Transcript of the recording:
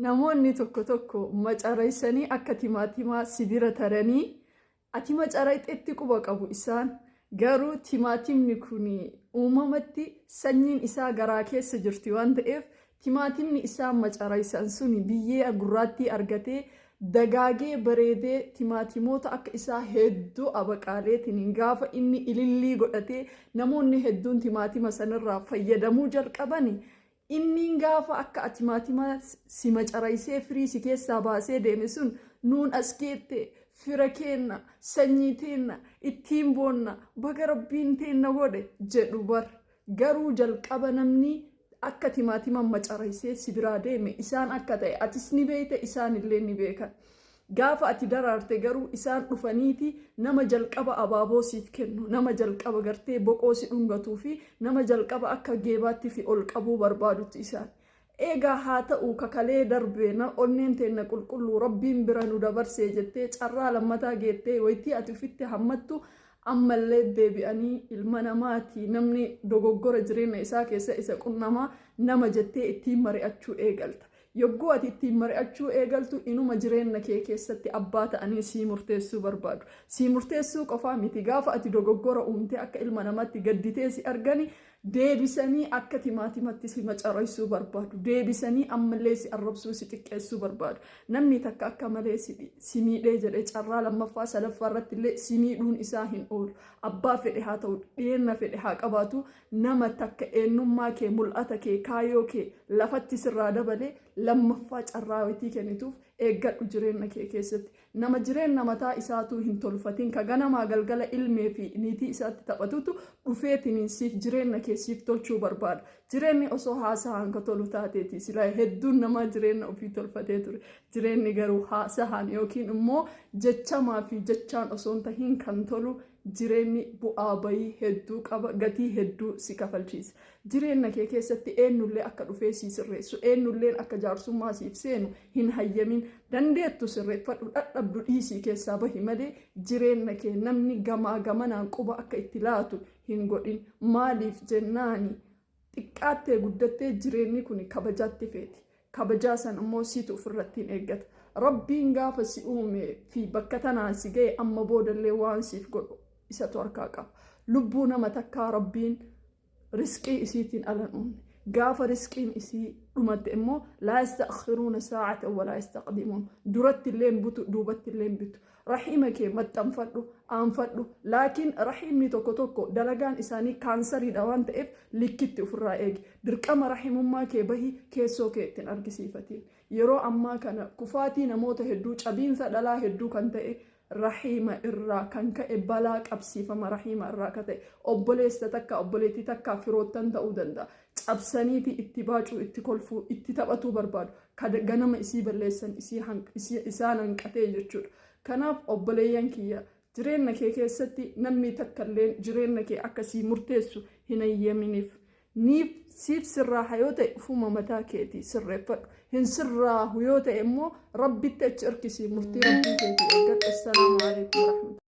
Namoonni tokko tokko macaraysanii akka timaatimaa si bira taranii ati macarayxetti quba qabu isaan garuu timaatimni kun uumamatti sanyiin isaa garaa keessa jirti waan ta'eef timaatimni isaan macaraysan sun biyyee gurraattii argatee dagaagee bareedee timaatimoota akka isaa hedduu abaqaaleetiin gaafa inni ilillii godhatee namoonni hedduun timaatima sanirraa fayyadamuu jalqabani Inniin gaafa akka ati timaatima si macaraysee firii si keessaa baasee deeme sun nuun as geette fira keenna sanyii teenna ittiin boonna baga rabbiin teenna godhe jedhu bar garuu jalqaba namni akka timaatima macaraysee si biraa deeme isaan akka ta'e atis ni beeyta isaan illee ni beekan. Gaafa ati daraarte garuu isaan dhufaniiti nama jalqaba abaaboo siif kennu, nama jalqaba gartee boqoo si dhungatuu fi nama jalqaba akka geebaatti fi ol qabuu barbaadutti isaan. Eegaa haa ta'u kakalee darbe na onneen teenna qulqulluu rabbiin bira nu dabarsee jettee carraa lammataa geettee waytii ati ufitti hammattu ammallee deebi'anii ilma namaati namni dogoggora jireenya isaa keessa isa qunnamaa nama jettee ittiin mari'achuu eegalta. Yogguu ati ittiin mari'achuu eegaltu inuma jireenna kee keessatti abbaa ta'anii sii murteessuu barbaadu. Sii murteessuu qofaa miti gaafa ati dogoggora uumtee akka ilma namaatti gadditee si argani deebisanii akka timaatimatti si macaraysuu barbaadu. Deebisanii ammallee si arrabsuu si xiqqeessuu barbaadu. Namni takka akka malee si miidhee jedhee carraa lammaffaa sadaffaa irratti illee si miidhuun isaa hin oolu. Abbaa fedhe haa ta'u dhiyeenna fedhe haa qabaatu Nama takka eennummaa kee, mul'ata kee, kaayoo kee lafatti sirraa dabale lammaffaa carraa wayitii kennituuf eeggadhu jireenna kee keessatti. Nama jireenna mataa isaatuu hin tolfatin ka ganamaa galgala ilmee fi niitii isaatti taphatutu dhufeetiniin siif jireenna kee siif tolchuu barbaada. Jireenni osoo haasahaan ka tolu taateeti silaa hedduun namaa jireenna ofii tolfatee ture. Jireenni garuu haasahaan yookiin immoo jechamaa fi jechaan osoo hin tahin kan tolu Jireenyi bu'aa bayii hedduu qaba, gatii hedduu si kafalchiisa. Jireenna kee keessatti eennullee akka dhufee sii sirreessu, eennulleen akka jaarsummaa siif seenu hin hayyamin. Dandeettu sirreeffadhu, dhadhabdu dhiisii keessaa bahi malee jireenna kee namni gamaa gamanaan quba akka itti laatu hin godhin. Maaliif jennaani xiqqaattee guddattee jireenni kuni kabajaatti feeti. Kabajaa san immoo siitu ufirratti hin eeggata. Rabbiin gaafa si uume fi bakka tanaan si gahe amma boodallee waan siif godhu isatu harkaa qaba. Lubbuu nama takkaa Rabbiin risqii isiitiin ala hin uumne. Gaafa risqiin isii dhumatte immoo laa yasta'akhiruuna saa'atan walaa yastaqdimuun. Duratti illee hin butu duubatti illee hin bitu. Rahiima kee maxxanfadhu, aanfadhu. Laakiin rahiimni tokko tokko dalagaan isaanii kaansariidha waan ta'eef likkitti ofirraa eegi. Dirqama rahimummaa kee bahi keessoo kee ittiin argisiifatiin. Yeroo ammaa kana kufaatii namoota hedduu cabiinsa dhalaa hedduu kan ta'e rahiima irraa kan ka'e balaa qabsiifama rahiima irraa ka ta'e obboleessa takka obboleettii takkaa firoottan ta'uu danda'a. Cabsaniiti itti baacuu itti kolfuu itti taphatuu barbaadu. Ka ganama isii balleessan isii isii isaan hanqatee jechuudha. Kanaaf obboleeyyan kiyya jireenna kee keessatti namni takkalleen jireenna kee akka sii murteessu hin hayyaminiif. Niif siif sirraaha yoo ta'e ufuma mataa keetii sirreeffadhu. Hin sirraahu yoo ta'e immoo rabbitti achi irkisii murtii rabbii keetii eeggadhu. Assalaamu alaikum warahmatullahi.